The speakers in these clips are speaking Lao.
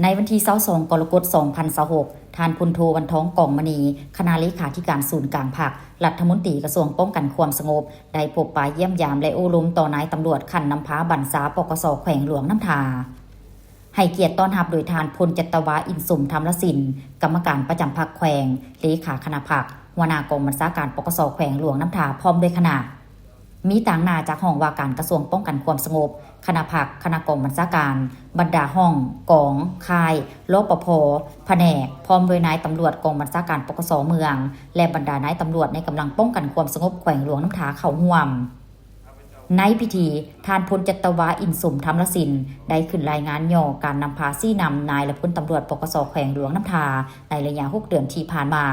ໃນວັນທີຊາວສອງ ກໍລະກົດ ສອງພັນຊາວຫົກ, ທ່ານ ພົນໂທ ວັນທອງ ກອງມະນີ, ຄະນະເລຂາທິການສູນກາງພັກ, ລັດຖະມົນຕີກະຊວງປ້ອງກັນຄວາມສະຫງົບ, ໄດ້ພົບປະຢ້ຽມຢາມ ແລະ ໂອ້ລົມຕໍ່ນາຍຕຳຫຼວດຂັ້ນນຳພາບັນຊາ ປກສ ແຂວງຫຼວງນ້ຳທາ. ໃຫ້ກຽດຕ້ອນຮັບໂດຍທ່ານ ພົນຈັດຕະວາ ອິນສົມທຳລະສິນ, ກຳມະການປະຈຳພັກແຂວງ, ເລຂາຄະນະພັກ, ຫົວໜ້າກອງບັນຊາການ ປກສ ແຂວງຫຼວງນ້ຳທາ ພ້ອມດ້ວຍຄະນະ. ມີຕາງໜ້າຈາກຫ້ອງວ່າການກະຊວງປ້ອງກັນຄວາມສະຫງົບ, ຄະນະພັກ, ຄະນະກອງບັນຊາການ, ບັນດາຫ້ອງ, ກອງ, ຄ້າຍ, ລປພ, ພະແນກ, ພ້ອມດ້ວຍນາຍຕຳຫຼວດກອງບັນຊາການ ປກສ ເມືອງ ແລະ ບັນດານາຍຕຳຫຼວດໃນກຳລັງປ້ອງກັນຄວາມສະຫງົບແຂວງຫຼວງນ້ຳທາເຂົ້າຮ່ວມ. ໃນພິທີ, ທ່ານ ພົນຈັດຕະວາ ອິນສົມທຳລະສິນ ໄດ້ຂຶ້ນລາຍງານຫຍໍ້ການນຳພາຊີ້ນຳນາຍ ແລະ ພົນຕຳຫຼວດ ປກສ ແຂວງຫຼວງນ້ຳທາ ໃນໄລຍະຫົກເດືອນທີ່ຜ່ານມາ,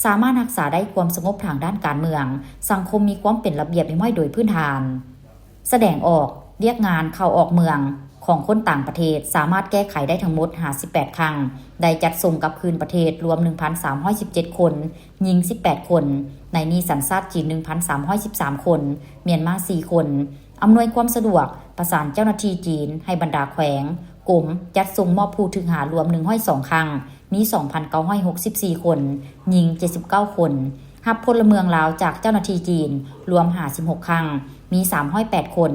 ສາມາດຮັກສາໄດ້ຄວາມສະຫງົບທາງດ້ານການເມືອງ, ສັງຄົມມີຄວາມເປັນລະບຽບຮຽບຮ້ອຍໂດຍພື້ນຖານ. ສະແດງອອກ, ວຽກງານເຂົ້າອອກເມືອງຂອງຄົນຕ່າງປະເທດສາມາດແກ້ໄຂໄດ້ທັງໝົດຫ້າສິບແປດຄັ້ງ, ໄດ້ຈັດສົ່ງກັບຄືນປະເທດລວມໜຶ່ງພັນສາມຮ້ອຍສິບເຈັດຄົນ, ຍິງສິບແປດຄົນ, ໃນນີ້ສັນຊາດຈີນໜຶ່ງພັນສາມຮ້ອຍສິບສາມຄົນ, ມຽນມາສີ່ຄົນ, ອຳນວຍຄວາມສະດວກ, ປະສານເຈົ້າໜ້າທີ່ຈີນໃຫ້ບັນດາແຂວງ, ກົມ ຈັດສົ່ງມອບຜູ້ຖືກຫາລວມໜຶ່ງຮ້ອຍສອງຄັ້ງ, ມີສອງພັນເກົ້າຮ້ອຍຫົກສິບສີ່ຄົນ, ຍິງເຈັດສິບເກົ້າຄົນ, ຮັບພົນລະເມືອງລາວຈາກເຈົ້າໜ້າທີ່ຈີນລວມຫ້າສິບຫົກຄັ້ງ, ມີສາມຮ້ອຍແປດຄົນ,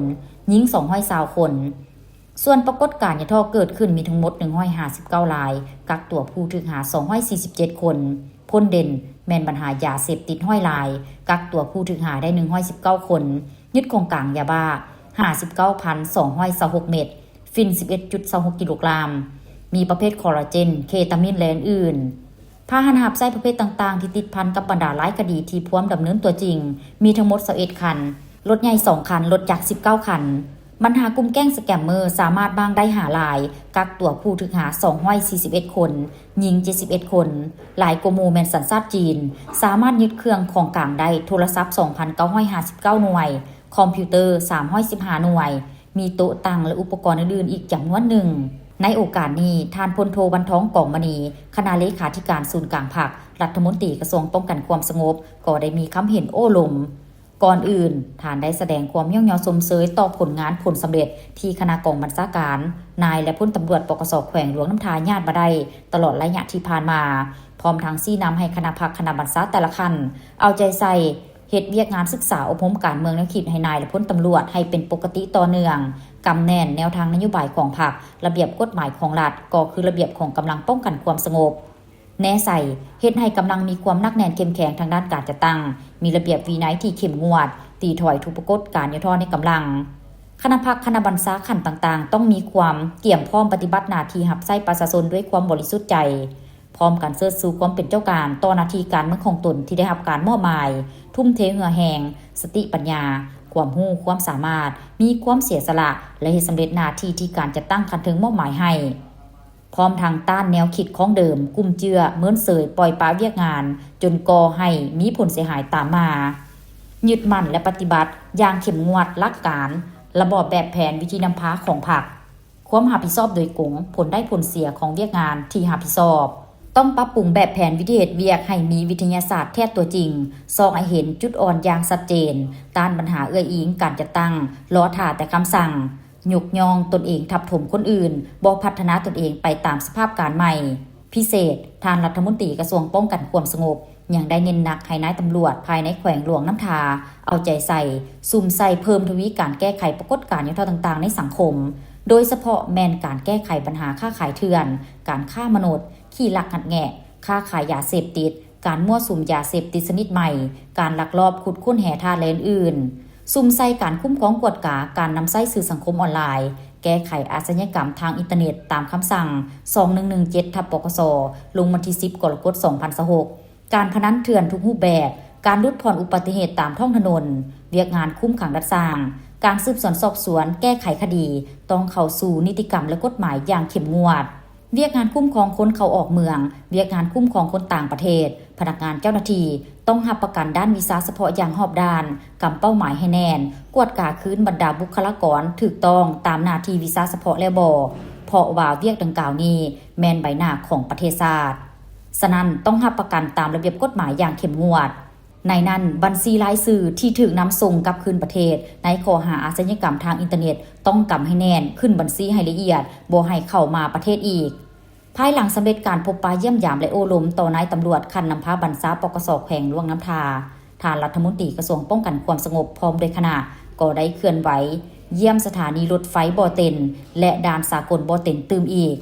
ຍິງສອງຮ້ອຍຊາວຄົນ. ສ່ວນປາກົດການຫຍໍ້ທໍ້ເກີດຂຶ້ນມີທັງໝົດໜຶ່ງຮ້ອຍຫ້າສິບເກົ້າລາຍ, ກັກຕົວຜູ້ຖືກຫາສອງຮ້ອຍສີ່ສິບເຈັດຄົນ, ພົ້ນເດັ່ນແມ່ນບັນຫາຢາເສບຕິດຮ້ອຍລາຍ, ກັກຕົວຜູ້ຖືກຫາໄດ້ໜຶ່ງຮ້ອຍສິບເກົ້າຄົນ, ຍຶດຂອງກາງຢາບ້າຫ້າສິບເກົ້າພັນສອງຮ້ອຍຊາວຫົກເມັດ, ຝິ່ນສິບເອັດຈຸດຊາວຫົກກິໂລກຣາມ, ມີປະເພດຄໍລາເຈນ, ເຄຕາມິນ ແລະ ອື່ນໆ. ພາຫະນະຮັບໃຊ້ປະເພດຕ່າງໆທີ່ຕິດພັນກັບບັນດາຫຼາຍຄະດີທີ່ພວມດຳເນີນຕົວຈິງ ມີທັງໝົດຊາວເອັດຄັນ, ລົດໃຫຍ່ສອງຄັນ, ລົດຈັກສິບເກົ້າຄັນ. ບັນຫາກຸ່ມແກ້ງສະແກມເມີສາມາດມ້າງໄດ້ຫ້າລາຍ, ກັກຕົວຜູ້ຖືກຫາສອງຮ້ອຍສີ່ສິບເອັດຄົນ, ຍິງເຈັດສິບເອັດຄົນ, ຫຼາຍກວ່າໝູ່ແມ່ນສັນຊາດຈີນ, ສາມາດຍຶດເຄື່ອງຂອງກາງໄດ້ໂທລະສັບສອງພັນເກົ້າຮ້ອຍຫ້າສິບເກົ້າໜ່ວຍ, ຄອມພິວເຕີສາມຮ້ອຍສິບຫ້າໜ່ວຍ, ມີໂຕະຕັ່ງ ແລະ ອຸປະກອນອື່ນໆອີກຈຳນວນໜຶ່ງ. ໃນໂອກາດນີ້, ທ່ານ ພົນໂທ ວັນທອງ ກອງມະນີ, ຄະນະເລຂາທິການສູນກາງພັກ, ລັດຖະມົນຕີກະຊວງປ້ອງກັນຄວາມສະຫງົບ ກໍໄດ້ມີຄຳເຫັນໂອ້ລົມ. ກ່ອນອື່ນ, ທ່ານໄດ້ສະແດງຄວາມຍ້ອງຍໍຊົມເຊີຍຕໍ່ຜົນງານຜົນສຳເລັດທີ່ຄະນະກອງບັນຊາການ, ນາຍ ແລະ ພົນຕຳຫຼວດ ປກສ ແຂວງຫຼວງນ້ຳທາຍາດມາໄດ້ຕະຫຼອດໄລຍະທີ່ຜ່ານມາ, ພ້ອມທັງຊີ້ນຳໃຫ້ຄະນະພັກ, ຄະນະບັນຊາແຕ່ລະຂັ້ນ ເອົາໃຈໃສ່ ເຮັດວຽກງານສຶກສາອົບຮົມການເມືອງແນວຄິດໃຫ້ນາຍ ແລະ ພົນຕຳຫຼວດ ໃຫ້ເປັນປົກກະຕິຕໍ່ເນື່ອງ, ກຳແໜ້ນແນວທາງນະໂຍບາຍຂອງພັກ, ລະບຽບກົດໝາຍຂອງລັດ, ກໍຄືລະບຽບຂອງກຳລັງປ້ອງກັນຄວາມສະຫງົບ, ແນໃສ່ເຮັດໃຫ້ກຳລັງມີຄວາມໜັກແໜ້ນເຂັ້ມແຂງທາງດ້ານການຈັດຕັ້ງ, ມີລະບຽບວິໄນທີ່ເຂັ້ມງວດ, ຕີຖອຍທຸກປາກົດການຫຍໍ້ທໍ້ໃນກຳລັງ. ຄະນະພັກ, ຄະນະບັນຊາຂັ້ນຕ່າງໆ ຕ້ອງມີຄວາມກຽມພ້ອມປະຕິບັດໜ້າທີ່ຮັບໃຊ້ປະຊາຊົນດ້ວຍຄວາມບໍລິສຸດໃຈ. ພ້ອມກັນເຊີດຊູຄວາມເປັນເຈົ້າການຕໍ່ໜ້າທີ່ການເມືອງຂອງຕົນທີ່ໄດ້ຮັບການມອບໝາຍ, ທຸ່ມເທເຫື່ອແຮງ, ສະຕິປັນຍາ, ຄວາມຮູ້ຄວາມສາມາດ, ມີຄວາມເສຍສະຫຼະ ແລະ ເຮັດສຳເລັດໜ້າທີ່ທີ່ການຈັດຕັ້ງຂັ້ນເທິງມອບໝາຍໃຫ້, ພ້ອມທັງຕ້ານແນວຄິດຂອງເດີມ, ກຸ້ມເຈືອ, ເມີນເສີຍ, ປ່ອຍປະວຽກງານ ຈົນກໍ່ໃຫ້ມີຜົນເສຍຫາຍຕາມມາ. ຍຶດໝັ້ນ ແລະ ປະຕິບັດຢ່າງເຂັ້ມງວດຫຼັກການ, ລະບອບແບບແຜນ, ວິທີນຳພາຂອງພັກ. ຄວາມຮັບຜິດຊອບໂດຍກົງ, ຜົນໄດ້ຜົນເສຍຂອງວຽກງານທີ່ຮັບຜິດຊອບ. ຕ້ອງປັບປຸງແບບແຜນວິທີເຮັດວຽກໃຫ້ມີວິທະຍາສາດແທດຕົວຈິງ, ຊອກໃຫ້ເຫັນຈຸດອ່ອນຢ່າງຊັດເຈນ, ຕ້ານບັນຫາເອື້ອຍອີງການຈັດຕັ້ງ, ລໍຖ້າແຕ່ຄຳສັ່ງ, ຍົກຍ້ອງຕົນເອງທັບຖົມຄົນອື່ນ, ບໍ່ພັດທະນາຕົນເອງໄປຕາມສະພາບການໃໝ່. ພິເສດ, ທ່ານລັດຖະມົນຕີກະຊວງປ້ອງກັນຄວາມສະຫງົບ ຍັງໄດ້ເນັ້ນໜັກໃຫ້ນາຍຕຳຫຼວດພາຍໃນແຂວງຫຼວງນ້ຳທາ ເອົາໃຈໃສ່, ສຸມໃສ່ເພີ່ມທະວີການແກ້ໄຂປາກົດການຫຍໍ້ທໍ້ຕ່າງໆໃນສັງຄົມ, ໂດຍສະເພາະແມ່ນການແກ້ໄຂບັນຫາຄ້າຂາຍເຖື່ອນ, ການຄ້າມະນຸດ, ຂີ້ລັກງັດແງະ, ຄ້າຂາຍຢາເສບຕິດ, ການມົ້ວສຸມຢາເສບຕິດຊະນິດໃໝ່, ການລັກລອບຂຸດຄົ້ນແຮ່ທາດ ແລະ ອື່ນໆ. ສຸມໃສ່ການຄຸ້ມຄອງກວດກາການນຳໃຊ້ສື່ສັງຄົມອອນລາຍ, ແກ້ໄຂອາຊະຍາກຳທາງອິນເຕີເນັດຕາມຄຳສັ່ງ ສອງໜຶ່ງໜຶ່ງເຈັດ ທັບ ປກສ ລົງວັນທີສິບ ກໍລະກົດ ສອງພັນຊາວຫົກ, ການພະນັນເຖື່ອນທຸກຮູບແບບ, ການຫຼຸດຜ່ອນອຸບັດຕິເຫດຕາມທ້ອງຖະໜົນ, ວຽກງານຄຸມຂັງດັດສ້າງ, ການສືບສວນສອບສວນ, ແກ້ໄຂຄະດີ ຕ້ອງເຂົ້າສູ່ນິຕິກຳ ແລະ ກົດໝາຍຢ່າງເຂັ້ມງວດ. ວຽກງານຄຸ້ມຄອງຄົນເຂົ້າອອກເມືອງ, ວຽກງານຄຸ້ມຄອງຄົນຕ່າງປະເທດ, ພະນັກງານເຈົ້າໜ້າທີ່ຕ້ອງຮັບປະກັນດ້ານວີຊາສະເພາະຢ່າງຮອບດ້ານ, ກຳເປົ້າໝາຍໃຫ້ແໜ້ນ, ກວດກາຄືນບັນດາບຸກຄະລາກອນຖືກຕ້ອງຕາມໜ້າທີ່ວີຊາສະເພາະແລ້ວບໍ່, ເພາະວ່າວຽກດັ່ງກ່າວນີ້ແມ່ນໃບໜ້າຂອງປະເທດຊາດ. ສະນັ້ນ, ຕ້ອງຮັບປະກັນຕາມລະບຽບກົດໝາຍຢ່າງເຂັ້ມງວດ. ໃນນັ້ນ, ບັນຊີລາຍຊື່ທີ່ຖືກນຳສົ່ງກັບຄືນປະເທດໃນຂໍ້ຫາອາຊະຍາກຳທາງອິນເຕີເນັດ ຕ້ອງກຳໃຫ້ແໜ້ນ, ຂຶ້ນບັນຊີໃຫ້ລະອຽດ, ບໍ່ໃຫ້ເຂົ້າມາປະເທດອີກ. ພາຍຫຼັງສຳເລັດການພົບປະຢ້ຽມຢາມ ແລະ ໂອ້ລົມຕໍ່ນາຍຕຳຫຼວດຂັ້ນນຳພາບັນຊາ ປກສ ແຂວງຫຼວງນ້ຳທາ, ທ່ານລັດຖະມົນຕີກະຊວງປ້ອງກັນຄວາມສະຫງົບ ພ້ອມດ້ວຍຄະນະ ກໍໄດ້ເຄື່ອນໄຫວຢ້ຽມສະຖານີລົດໄຟບໍ່ເຕັນ ແລະ ດ່ານສາກົນບໍ່ເຕັນຕື່ມອີກ.